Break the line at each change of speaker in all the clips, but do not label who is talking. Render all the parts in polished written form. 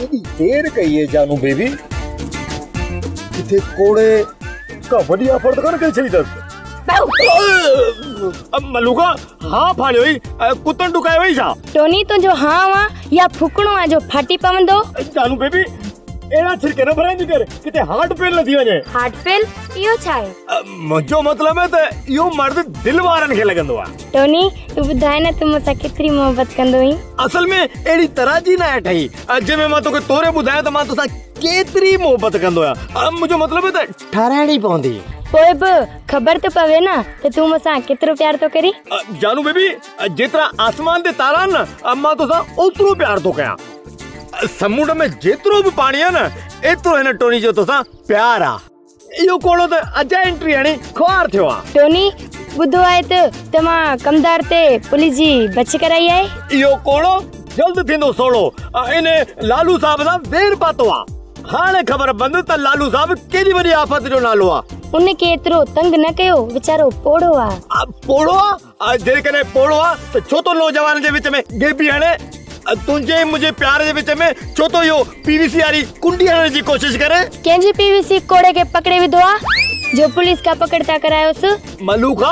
ايڏي دير ڪئي اي جانو بيبي؟ ڪٿي ڪوڙي ڪا وڏي آفر ته ڪونه ڪئي ڇڏي اٿس. ملوڪا هان ڦاڙيو ئي ڪتن ڊڪايو ئي ڇا؟
ٽوني تنهنجو هانء آ يا ڦوڪڻو آ جو ڦاٽي پوندو؟
جانو بيبي اهڙا ڇرڪ نه ڀرائيندي ڪر ڪٿي هارٽ فيل نه ٿي وڃي.
Heart fail? اهو ڇا آهي؟
منهنجو مطلب آهي ته اهو مرض دل وارن کي لڳندو آهي.
ٽوني تون ٻڌاء نه تون مون سان ڪيتري محبت ڪندو آهين؟
اصل ۾ اهڙي تراجي ناهي ٺهي جنهن ۾ مان توکي توري ٻڌايان ته مان توسان ڪيتري محبت ڪندو آهيان. منهنجو مطلب آهي ته ٺهرائڻي پوندي.
پوء به خبر ته پوي نه ته تون مون سان ڪيترو پيار ٿو ڪرين.
جانو بيبي جيترا آسمان تي تارا آهن نه مان توسان اوترو پيار ٿو ڪيان. سمنڊ ۾ جيترو به پاڻي آهي نه ايترو هن ٽوني جو توسان پيار آهي. اهو ڪوڙو ته اجائي انٽري هڻي خوار ٿيو آ.
ٽوني، ٻڌو آهي ته توهان ڪمدار تي پوليس جي بڇ ڪرائي آهي.
اهو ڪوڙو جلد ٿيندو سوڙهو. ان لالو صاحب سان وير پاتو آ. هاڻي خبر پوندس ته لالو صاحب ڪيڏي وڏي آفت جو نالو آ.
ان کي ايترو تنگ نه ڪيو، ويچارو پوڙهو آ.
پوڙهو آ؟ جيڪڏهن پوڙهو آ ته ڇو ٿو نوجوان جي وچ ۾ گيبي هڻي؟ تنهنجي ۽ منهنجي پيار جي وچ ۾ ڇو ٿو اهو پي وي سي واري ڪنڊي هڻڻ جي ڪوشش ڪري؟
ڪنهن جي پي وي سي ڪوڙي کي پڪڙي وڌو آ جو پوليس کان پڪڙ ٿا ڪرايوس؟
ملوڪا،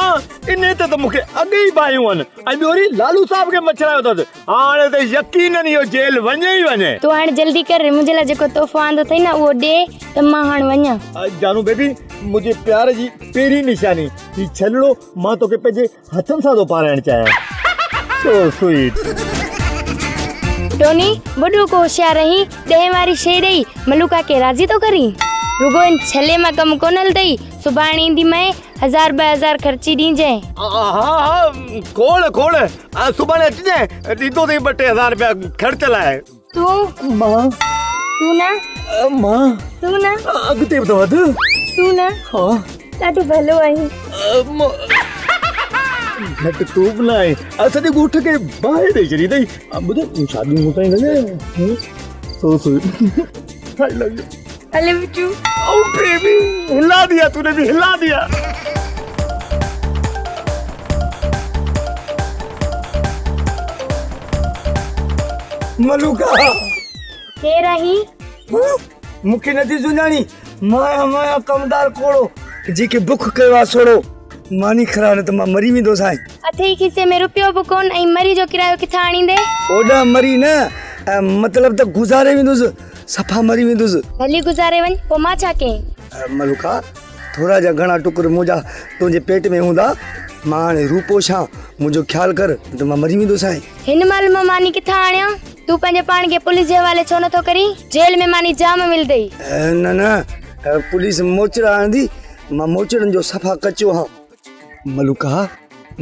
انهي تي ته مون کي اڳ ئي باهيون آهن ۽ ٻيو وري لالو صاحب کي مڇرايو اٿس. هاڻي ته يقينن اهو جيل وڃي ئي وڃي.
تون هاڻ جلدي ڪر، منهنجي لاء جيڪو تحفو آندو اٿئي نه اهو ڏي ته مان هاڻ وڃان.
جانو بيبي، منهنجي پيار جي پهرين نشاني هي ڇلڙو مان توکي پنهنجي هٿن سان ٿو پارائڻ چاهيان. سو سوئيٽ.
ٽوني، وڏو ڪو هوشيار آهين، ڏهين واري شيء ڏئي ملوڪا کي راضي ٿو ڪرين؟ رڳو ان ڇلي مان ڪم ڪونه هلندئي، سڀاڻي اينديمانء، هزار 2000 خرچي ڏينجانء.
ها ها کوڙ کوڙ، سڀاڻي اچجانء، ڏيندو اٿئي ٻه ٽي هزار رپيا خرچ لاء.
تون.
مان.
تون نه.
مان.
تون نه.
اڳتي به ته وڌ.
تون نه.
ها.
ڏاڍو ڀلو آهين.
گهٽ تون به نه آهين. سڄي ڳوٺ کي باهه ڏئي ڇڏي اٿئي. ٻڌ شادي مون سان ئي ڪجانء. So sweet. I love you.
I love you too.
Oh baby, हिला दिया तूने भी, हिला दिया.
ملوڪا
ڪير آهين؟
مون کي نٿي سڃاڻي مايا مايا ڪمدار ڪوڙو جيڪي بک ڪيو آ سوڙو ماني کراء نه ته مان مري ويندوسانء.
اٿئي کيسي ۾ روپيو به ڪون ۽ مري جو ڪرايو ڪٿان آڻيندين؟
اوڏانهن مري نه مطلب ته گذاري ويندس صفا مري ويندس.
ڀلي گذاري وڃ پوء مان ڇا ڪيان؟
ملوڪا ٿورا جا گهڻا ٽڪر منهنجا تنهنجي پيٽ ۾ هوندا مان هاڻي روپوش آن منهنجو خيال ڪر نه ته مان مري ويندوسانء.
هن مهل مان ماني ڪٿان آڻيان؟ تون پنهنجي پاڻ کي پوليس جي حوالي ڇو نٿو ڪرين؟ جيل ۾ ماني جام ملندئي.
نه نه پوليس موچڙا هڻندي، مان موچڙن جو صفا ڪچو آهيان. ملوڪا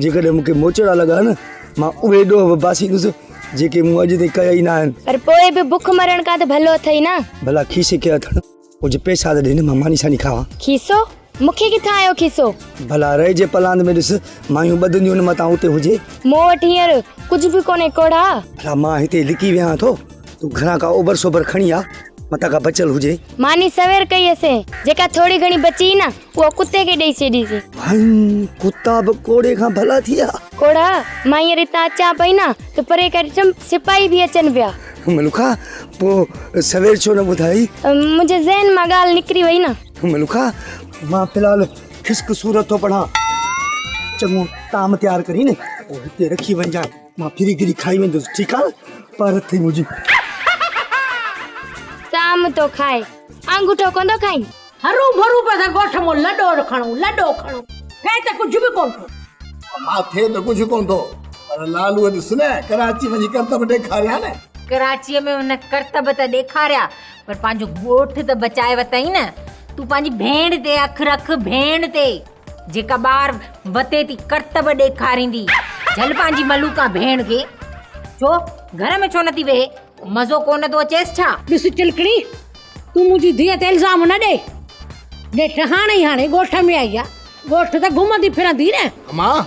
جيڪڏهن مون کي موچڙا لڳا نه مان اهي ڏوهه به باسيندس جيڪي مون اڄ تائين ڪيا ئي نه آهن.
پر پوء به بک مرڻ کان ته ڀلو اٿئي نه.
ڀلا کيسي کي هٿ هڻ. ڪجهه پئسا ته ڏي نه مان ماني ساني کاوان.
کيسو؟ مون کي ڪٿان آيو کيسو؟
ڀلا رئي جي پلاند ۾ ڏس، مايون ٻڌنديون نه متان اتي هجي.
مون وٽ هينئر ڪجهه به ڪونهي ڪوڙها.
ڀلا مان هتي لڪي ويهان ٿو، تون گهران ڪا اوبر سوبر کڻي آ، متان ڪا بچيل هجي.
ماني سوير ڪئي هيسين، جيڪا ٿوري گهڻي بچي هئي نه، اها ڪتي کي ڏئي ڇڏيسين.
ڀائين، ڪتا به ڪوڙهي کان ڀلا ٿي ويا.
ڪوڙها، مان هينئر هتان اچان پئي نه، ته پري کان ڏٺم سپاهي به اچن پيا.
ملوڪا، پوء سوير ڇو نه ٻڌائي؟
منهنجي ذهن مان ڳالهه نڪري وئي نه.
ملوڪا، مان في الحال خشڪ صورت ٿو پڙهان. چڱو طعام تيار ڪرين نه، پوء هتي رکي وڃجانء. مان ڦري گهري کائي ويندس. ٺيڪ آ نه؟ پارت ٿئي منهنجي.
طعام ٿو کائي، آڱوٺو ڪونه ٿو کائين؟
هرو ڀرو پيا ٿا ڳوٺ مون لڏو کڻون، لڏو کڻون. ٿئي ته ڪجهه به ڪونه ٿو.
امان ٿئي ته ڪجهه ڪونه ٿو پر لالوء ڏس نه ڪراچي وڃي ڪرتب ڏيکاريا نه.
ڪراچيء ۾ هن ڪرتب ته ڏيکاريا پر پنهنجو ڳوٺ ته بچائي ورتائين نه. تون پنهنجي ڀيڻ تي اک رک ڀيڻ تي جيڪا ٻار وتي ٿي ڪرتب ڏيکاريندي. جهل پنهنجي ملوڪا ڀيڻ کي. ڇو گهر ۾ ڇو نٿي ويهي؟ مزو ڪونه ٿو اچيس ڇا؟
ڏس چلڪڻي تون منهنجي ڌيء تي الزام نه ڏي. نيٺ هاڻي ئي هاڻي ڳوٺ ۾ آئي آ. ڳوٺ ته گهمندي ڦرندي نه.
امان،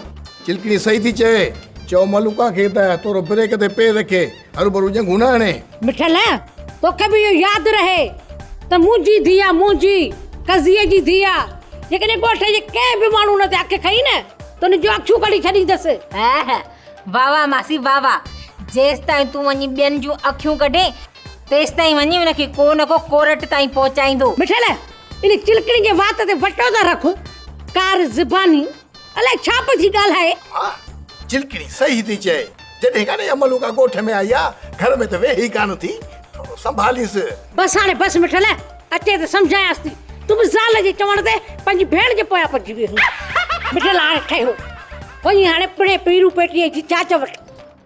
چلڪڻي صحيح ٿي چئي. چئو ملوڪا کي ته ٿورو بريڪ تي پير رکي، هروڀرو ڄنگهون نه هڻي.
مٺل، توکي به اهو ياد رهي ته منهنجي ڌيء آ، منهنجي قضيي جي ڌيء آ. جيڪڏهن ڳوٺ جي ڪنهن به ماڻهو ان تي اک کنئي نه ته ان جون اکيون ڪڍي ڇڏيندس.
واهه واهه ماسي واهه واهه. جيستائين تون وڃي ٻين جون اکيون ڪڍين. تيستائين وڃي ان کي ڪو نه ڪو ڪورٽ تائين پهچائيندو.
مٺل، ان چلڪڻي جي وات تي وٽو ته رک، ڪار زباني، الائي ڇا پئي ٿي ڳالهائي.
ها، چلڪڻي صحيح ٿي چئي، جڏهن کان اها ملوڪا ڳوٺ ۾ آئي آ، گهر ۾ ته ويهي ئي ڪانه ٿي، ٿورو سنڀالينس.
بس هاڻي بس مٺل، اچي ته سمجهايانس ٿي، تون به زال جي چوڻ تي پنهنجي ڀيڻ جي پويان پئجي وئي هئين. مٺل هاڻي ٺهيو، وڃي هاڻي پڻهين پيرو پيٽيء جي چاچ وٺ.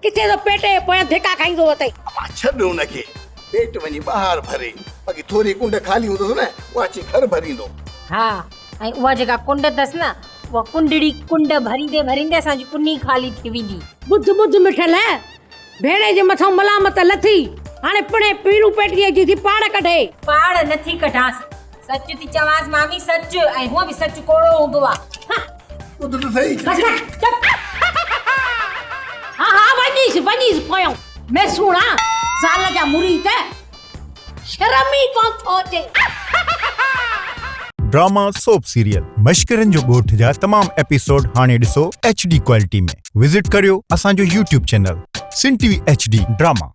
ڪٿي ٿو پيٽ جي پويان ڌڪا کائيندو وتئي.
امان ڇڏ ان کي، پيٽ وڃي ٻاهر ڀري، باقي ٿوري ڪنڊ خالي هوندس نه، اها اچي گهر ڀريندو.
ها ۽ اها جيڪا ڪنڊ اٿس نه، اها ڪنڊڙي ڪنڊ ڀريندي ڀريندي اسان جي ڪني خالي ٿي ويندي.
ٻڌ ٻڌ مٺل، ڀيڻي جي مٿان ملامت لٿي، هاڻي پڻهين پيرون پيٽيء جي ٿي پاڙ ڪڍي.
پاڙ نٿي ڪڍانس، سچ ٿي چوانس مامي سچ، ۽ هونء به سچ ڪوڙو هوندو آ.
ٻڌ ته سهي.
بس ڪر چپ. ها ها وڃيس وڃيس پويون ميسوڻا زال جا مريد شرم ئي ڪونه ٿو اچي.
ڊراما سوپ سيريل مشڪرن جو ڳوٺ جا تمام ايپيسوڊ هاڻي ڏسو ايڇ ڊي ڪوالٽي ۾ وزٽ ڪريو اسان جو YouTube channel Sindh T V H D drama.